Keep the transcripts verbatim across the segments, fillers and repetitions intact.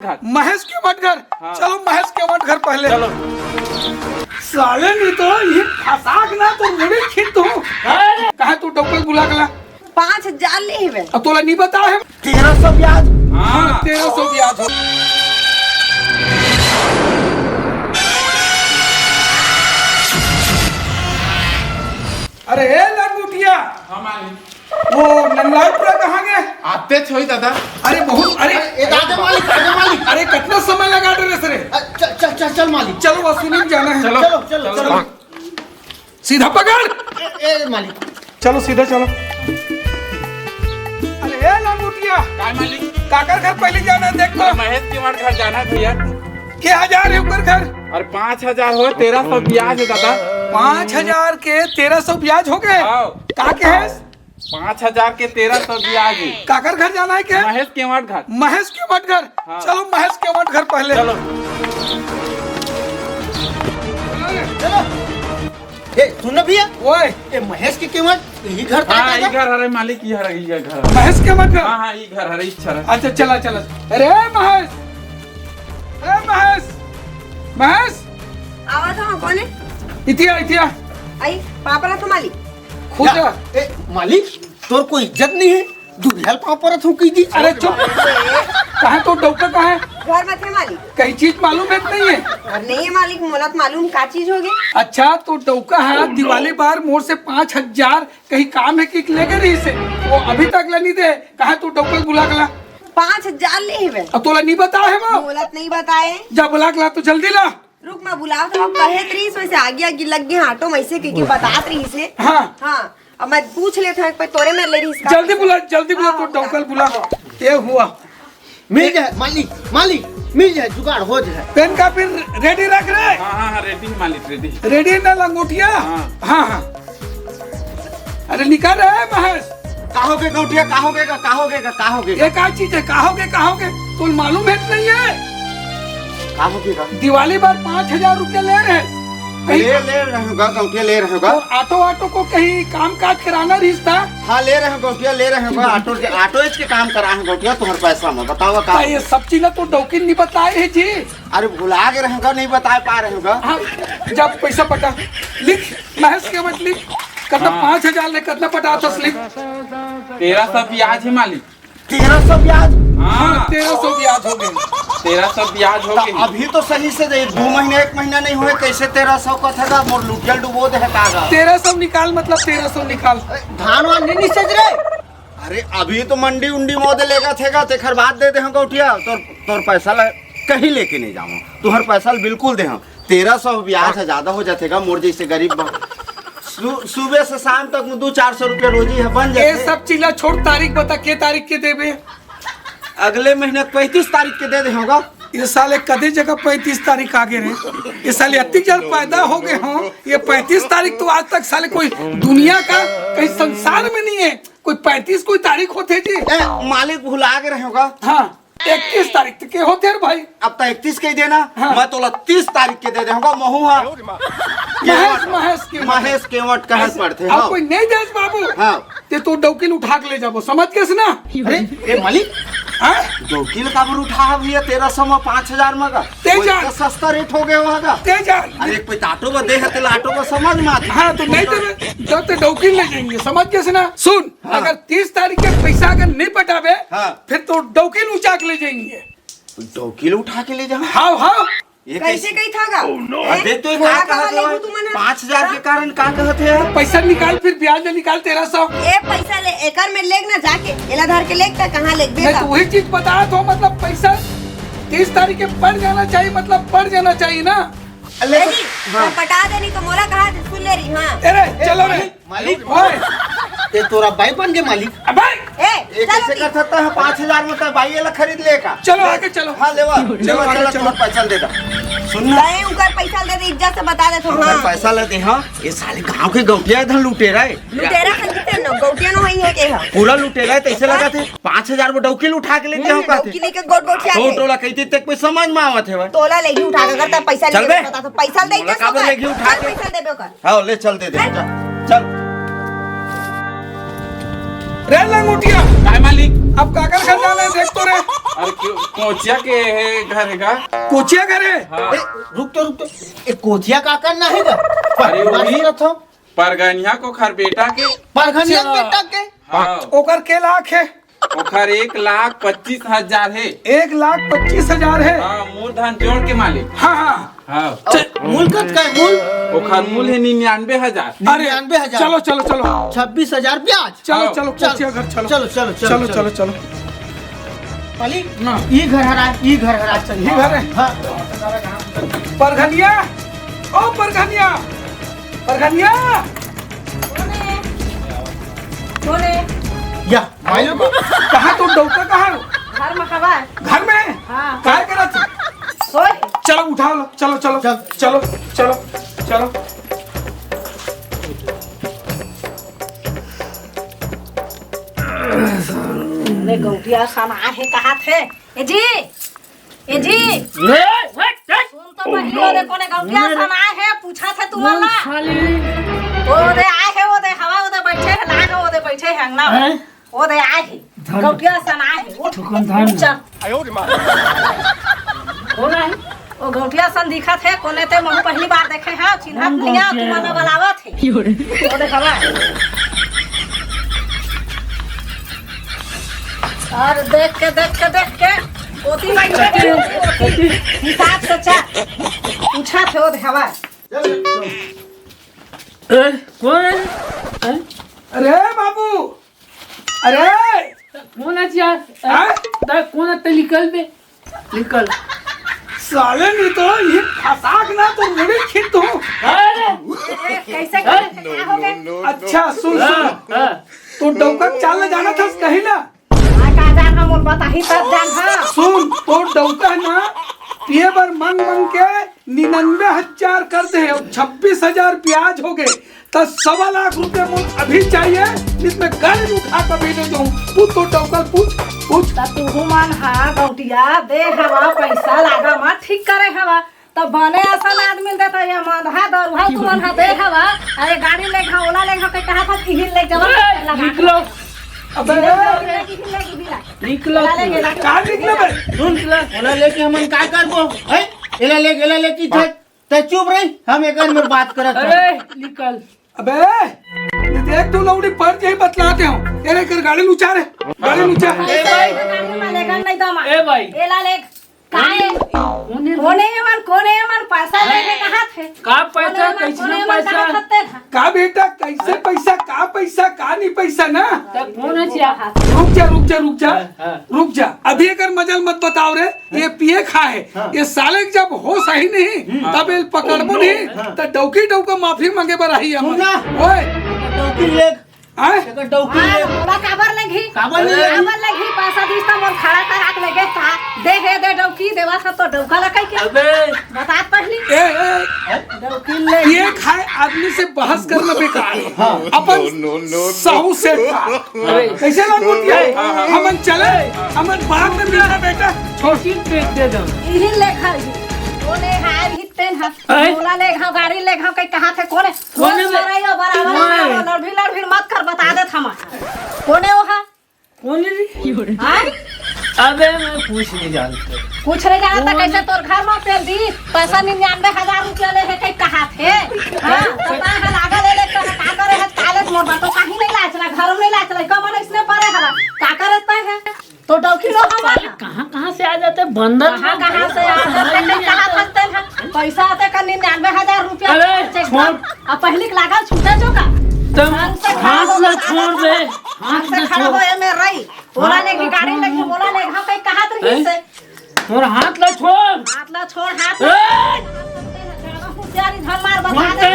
घर। महेश के मट घर। हाँ। चलो, महेश के मट घर पहले। चलो। साले नहीं तो ये फंसा के ना तो मुड़ी खींच दूँ। कहाँ तू डौकल बुला के ला? पाँच हजार ले हवे। अब तोला नहीं बता है। तेरह सौ ब्याज। हाँ। हाँ, तेरह सौ ब्याज हो। अरे ए लंगोटिया, हाँ मालिक। वो नंदलालपुरा कहाँ गए? आते छोई दादा। अरे बहुत, अरे ए, दादा मालिक, दादा मालिक। अरे कितना समय लगा दे रे सरे? अ, चल, चल, चल, चल मालिक। चलो, अश्विनी में जाना है। चलो, चलो, चलो, चलो। चलो। सीधा पकड़। ए, ए मालिक। चलो सीधा चलो। अरे ए लंगोटिया। काय मालिक? काकर घर पहले जाना है, देख तो। महेश के घर जाना है भैया। के हजार है ऊपर घर? अरे पाँच हजार हो, तेरह सौ ब्याज है दादा। पाँच हजार के तेरह सौ ब्याज हो गए? हाँ। का के है? पाँच हजार के तेरह सौ ब्याज है। काकर घर जाना है क्या? महेश केवट घर। महेश केवट घर। हाँ। चलो महेश केवट घर पहले। चलो। चलो। ए, सुन ना भैया। ओए। ए, महेश के केवट यही घर था हाँ, क्या? यही घर हरे मालिक, यही घर, यही घर हरे। महेश केवट घर? हाँ, हाँ, यही घर हरे, इच्छा रहे। अच्छा, चला, चला। अरे महेश, ए महेश, महेश। आवा था, कौन है? इतिया, इतिया। आई, पापा ला तो मालिक। खुद या, जा। ए, मालिक, तोर कोई इज्जत नहीं है। दुनिया पाँव परत हूँ की जी। अरे चुप। कहाँ तो डौका कहाँ है? घर में थे मालिक। कहीं चीज मालूम है कि नहीं है? घर नहीं है मालिक, मोला तो मालूम का चीज होगे। अच्छा तो डौका है, दिवाली बार मोर से पाँच हजार कहीं काम है कि लेके रही से, वो अभी तक ला नहीं दे। कहाँ तू डौका बुला के ला? पाँच हजार ले हवे। अब तोला नहीं बता है वो? मोला तो नहीं बताए। जा बुला के ला, तो जल्दी ला। रुक, मैं बुलावत हूँ, कहे त रहीस वैसे आगे आगे लग गए ऑटो में, ऐसे कह के बतात रहीस हे। हाँ। हाँ, अब मैं पूछ लेत हूँ, एक पे तोरे में ले रहीस का जल्दी पैसा? बुला, जल्दी बुला, हाँ, तो डौकल बुला। हाँ। ये हुआ। मिल जाए मालिक, मालिक, मिल जाए, जुगाड़ हो जाए। पेन का पेन रेडी रख रे। हाँ, हाँ, हाँ, रेडी है मालिक, रेडी। रेडी ना लंगोटिया? हाँ। हाँ, हाँ। अरे निकाल रहा है महेश। का होगे गौटिया, का होगे गा, का होगे गा, का होगे गा? ये का चीज है, का होगे, का होगे? तुम मालूम है कि नहीं है? का होगे गा? दिवाली बार पाँच हजार रुपया ले रहे। ले, ले रहे हो गा, गौटिया ले रहे हो गा। तो ऑटो, ऑटो को कहीं काम काज कराना रिश्ता? हाँ, ले रहे हो गौटिया, ले रहे हो गा। ऑटो के, ऑटो के काम करा है गौटिया, तुम्हारे पैसा में बतावा का? ये सब चीज ना तो डौकी नहीं बताए है जी। अरे भुला के रहे हो गा, नहीं बता पा रहे हो गा। हाँ, जब पैसा पटा लिख। महेश के मत लिख, कितना हाँ। पाँच हजार ले, कितना पटात हस लिख। तेरह सौ ब्याज है मालिक। तेरह सौ ब्याज? हाँ। हाँ, तेरह सौ ब्याज हो गए। तेरह सौ ब्याज हो तो गए। अभी तो सही से दे, दो महीने, एक महीना नहीं हुए, कैसे तेरह सौ का था गा, मोर लुटियल डुबो दे हटा गा। तेरह सौ निकाल, मतलब तेरह सौ निकाल। धान वान नहीं निसज रे। अरे अभी तो मंडी उंडी मोदे लेगा थेगा, तेखर बाद दे दे हम गौटिया, तोर, तोर पैसा ला कहीं लेके नहीं जाऊँ, तुहर पैसा ला बिल्कुल दे हम। तेरह सौ ब्याज है, ज्यादा हो जाते गा, मोर जैसे गरीब बा-, सु-, सुबह से शाम तक में दो चार सौ रुपया रोजी है, बन ये जाते। सब चीज ला छोड़, तारीख बता, के तारीख के देबे? अगले महीने पैंतीस तारीख के दे दे होगा। ये साले कदे जगह पैंतीस तारीख आगे रे। ये साले अतिक जन पैदा हो गए हों, ये पैंतीस तारीख तो आज तक साले कोई दुनिया का कहीं संसार में नहीं है, कोई पैंतीस कोई तारीख होते जी। ए, मालिक भुला के रहे होगा। हाँ। इकतीस तारीख तक के होते रे भाई। अब तो इकतीस के ही देना, हाँ। मैं तोला तीस तारीख के दे दे होगा, महू हा। महेश, महेश के महेश केवट कहत पड़ते, अब हाँ। कोई नहीं देस बाबू। हाँ। ते तो डौकिल उठा के ले जाबो, समझ गेस ना? अरे, ए मालिक, हाँ? डौकिल काबर उठा है भैया, तेरह सौ में पाँच हजार में का? ते वो जान। इतना सस्ता रेट हो गया वहाँ का। ते जान। अरे, एक पैसा ऑटो में दे है, तेला ऑटो में समझ में आती। हाँ, तो नहीं देबे, जब ते डौकिल ले जाएंगे, समझ गेस ना? सुन, हाँ। अगर तीस तारीख के पैसा अगर नहीं पटाबे, हाँ। फिर तो डौकिल उठा के ले जाएंगे। डौकिल उठा के ले जाओ? हाँ, हाँ। ये कैसे कैसे? कही था गा? Oh, no। हैं? अबे तो ये थोड़ा का कहत कहा है? लेबू तुमन ह? पाँच हजार के हाँ? कारण का कहत है? पैसा निकाल, फिर ब्याज ले निकाल तेरह सौ। ए पैसा ले, एकर में लेग ना जाके, एला धर के लेग त कहाँ लेग नहीं, बेटा? तो वही चीज बता दो, मतलब पैसा तीस तारीख के पड़ जाना चाहिए, मतलब पड़ जाना चाहिए ना। ले ए तो, जी, हाँ। मैं पटा देनी तो मोला कहा सुन ले रही, हाँ। अरे, चलो रे। मालिक, ओए। ये तोरा बाई बन गए मालिक। अबे! ए, ये चलो कैसे जी। कर सकता है? पाँच हजार में तो बाई वाला खरीद ले का। चलो, आगे चलो। हाँ, लेवा। चलो, चलो, आगे चलो, चलो। तुम्हारा पैसा दे दा। सुन ना। गए उकर पैसा दे दे, इज्जत से बता दे तो, उकर हाँ। पैसा ले दे, हाँ। ये साले गांव के गौटिया इधर लुटेरा है। लुटेरा खरीदते हैं ना, गौटिया ना वही है के है। पूरा लुटेरा है, तैसे लगा थे। पाँच हजार में डौकिल उठा के लेते हम्म, हो का थे? डौकी लेके गोट गोट के तो आते। टोला कहते तक कोई समझ में आवत है भाई। टोला लेगी उठा के, अगर तब पैसा चल लेके बे। बता तो पैसा दे मोला दे काबर सब लेगी उठा चल के? पैसा दे बे ओकर। हाँ, ले चल दे दे, जा, चल। रे लंगोटिया। काय मालिक? अब काकर घर जाना हे, देख तो रे। अरे क्यों, कोचिया के हे घर हे का? कोचिया घर हे? हाँ। ए, रुक तो, रुक तो। ए, कोचिया काकर ना हे का? अरे वही। परगनिया के ओखर बेटा के। परगनिया के बेटा के? हाँ। ओकर के लाख हे? ओखर एक लाख पच्चीस हजार हे। एक लाख पच्चीस हजार हे? हाँ, मूलधन जोड़ के मालिक। हाँ, हाँ। हाँ। चल, मूल कतका हे, मूल? ओखर मूल हे निन्यानवे हजार। अरे, निन्यानवे हजार। चलो, चलो, चलो। छब्बीस हजार ब्याज। चलो, हाँ। चलो, चल। कोचिया घर चलो। चलो, चलो, चलो, चलो, चलो, चलो। चलो। पाली, ना। ई घर हरा, ई घर हरा। अच्छा, ई घर हे? हाँ। परघनिया, ओ परघनिया, परघनिया। कोन हे? कोन हे? या, मालूम? कहाँ तोर डौका कहाँ हे? घर में हवा। घर में? हाँ। काय करत हे? सोए। चलो, उठा लो, चलो, चलो, चल। चलो, चलो, चलो। अरे गौटिया सना हे, कहाँ थे? ए जी, ए जी। ए, हट, हट। सुन तो पहिली, ओदे कोने गौटिया सना हे, पूछा थे तुमन ला। ओदे आए हे, ओदे हवा, ओदे बैठे हे, लाग ओदे बैठे हे अंगना में। हैं? ओदे आए हे, धन। गौटिया सना हे, उठ, उठ चल। कोन आए? ओ गौटिया सन दिखत हे, कोने ते महू पहिली बार देखे हँव, चिन्हत नइ हँव, तुमन ला बलावत हे। ओ देख हवा। अउ देख के, देख के, देख के, ओती हिसाब से चल। पूछत हे, ओ देख हवा। ए, कोन हे? हैं? अरे बाबू, अरे! कोन हे यार? हैं? त कोन हे? त निकल बे। निकल। साले नहीं तो ये फंसा के ना तो मुड़ी खींच दूँ। अरे! ए, कैसे, कैसे, का हो गए? अच्छा, सुन, सुन। हाँ, हाँ। तोर डौका चाल ल जानत हस कहीं ना? हाँ, का जान हम बताही तब जान, हाँ। सुन, तोर डौका ना पिए बर मंग मंग के निन्यानवे हजार कर दे हे, अब छब्बीस हजार ब्याज हो गे, त सवा लाख रुपया मोला अभी चाहिए, इसमें गाड़ी उठा के भेजे जाऊँ। पूछ तो डौका ल, पूछ, पूछ। त तुहू मन हा गौटिया दे हवा पैसा, लागा मा ठीक करे हवा, त बने असन आदमी ल देता, ये मंदहा दरुहा तुमन हा दे हवा, अरे गाड़ी ले घा, ओला ले घा, के कहा था कि हिल ले जावा, ए, लगा निकलो। अबे, हिल ले, हिल ले, हिल ले, हिल ले। निकलो। ओला ले घा। का निकलो बे? सुन, ओला लेके हमन का करबो? हैं? एला ले, एला ले की झट। तैं चुप रही, हम एकर में बात करत हन। अरे, निकल। अबे, ये देख तू लौड़ी पड़ जाही बतलात हँव। ये ले कर गाड़ी ल उचार रे, गाड़ी ल उचार। ए भाई। गाड़ी में लेकर नहीं दमा। ए भाई। एला ले, काहे? कोन हे? कोन हे मन, कोन हे मन, पैसा लेके कहाँ थे? का पैसा, कोन हे मन, कैसे कोन हे मन पैसा? कहाँ थे? का बेटा, कैसे पैसा, का पैसा, का नहीं पैसा ना? त कोन हे चिया? रुक जा, रुक जा, रुक जा, हाँ, हाँ। रुक जा। अभी एकर मजा ल मत बताव रे। ये पिए खाए, हाँ। ये साले के जब होश आही नहीं, हम्म। तब एला पकड़बो नहीं, हाँ। त डौकी डौका माफी मांगे बर आही हमन। सुन ना। ओए। डौकी ले। आए? एकर डौकी ले। हाँ, ओला काबर लेगही? काबर ले लेगही? काबर लेगही? पैसा दिस त मोर खड़ा करा के लेगे का? दे हे दे डौकी, देवा सब तो डौका ला कहि के। अबे। बता पहिली। ए, ए। डौकी ले। पिए खाए आदमी से बहस करना बेकार हे। हाँ। अपन no, no, no, no। सहू से खा। अरे। कैसे लंगोटिया? हाँ, हाँ। हमन चले, हमन बाद में मिलना बेटा। छोटी पेट दे दो। इही लेखा ही। ओले हाय ही तेन हा। हैं? ओला ले घाव, गाड़ी ले घाव, कहीं कहा थे, कोने? कोने ले? सारा यो बराबर, ओए। बराबर, लड़भी, लड़भी मत कर, बता देत हमा। कोने ओ हा? कोने रे? हाँ? अबे मैं कुछ नहीं जानता। कुछ नहीं जानता, कोने? कैसे तोर घर में पेल दी? पैसा निन्यानवे हजार रुपया ले हे, कहीं कहा थे? हाँ? पता है, लागा ले ले, कहा, का करे है, काले मोर बात, तो कहीं नहीं लाच ना, घर में नहीं लाच ना, कमन इसने परे हवा, का करे तय है? तो डौकी लो हमार। कहाँ, कहाँ से आ जाते बंदर? कहाँ, कहाँ से आ जाते? समझ नहीं कहाँ आता। फंसते हैं? पैसा आते का निन्यानवे हजार रुपया अरे, चेक छोड़। अब पहली के लागल छूटे चोका। तुम हाथ से खड़ा हाथ हो, ना हाथ छोड़ से दे। हाथ हाथ से ना खड़ा छोड़। हो, ए में रही। बोला हाथ ने कि ना गाड़ी छोड़। लेके बोला ने, हाँ, कहीं कहाँ तो हैं? से? मोर हाथ ला छोड़। हाथ ला छोड़, हाथ ए! ला। होशियारी धमार बता छोड़ दे। दे।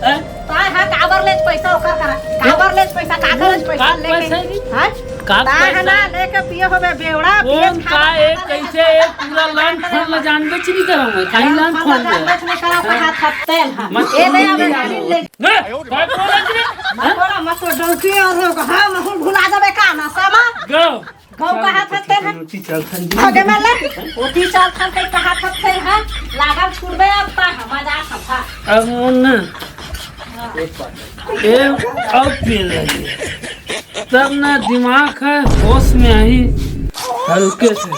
ए? ताय हा काबर लेच पैसा ओकर करा? काबर लेच पैसा? का करे पैसा का लेके? पैसा जी? हाँ? का ताय हा पैसा? ना लेके पिए होबे बेवड़ा, पिए कौन खाना का, एक खाता कैसे, एक पूरा लान फोन ला जानबे च नहीं करा मैं। काहे लान फोन ला जानबे च नहीं करा, तो हाथ हत्ते हा। मत ए दे, अबे गाड़ी ले। ए, का बोला जी? मत बोला, मत तो डौकी और हो, हाँ, मैं भुला जाबे का ना, सामा? गो। गौ कहा थकते हैं? ओती चल थन जी। आगे में ले। ओती चल थन के कहा थकते हैं? लागल छुड़बे अब ता हम मजा सफा। अब मन ना। ए, अब पी रही है। तब ना दिमाग ह होश में आही। हल्के से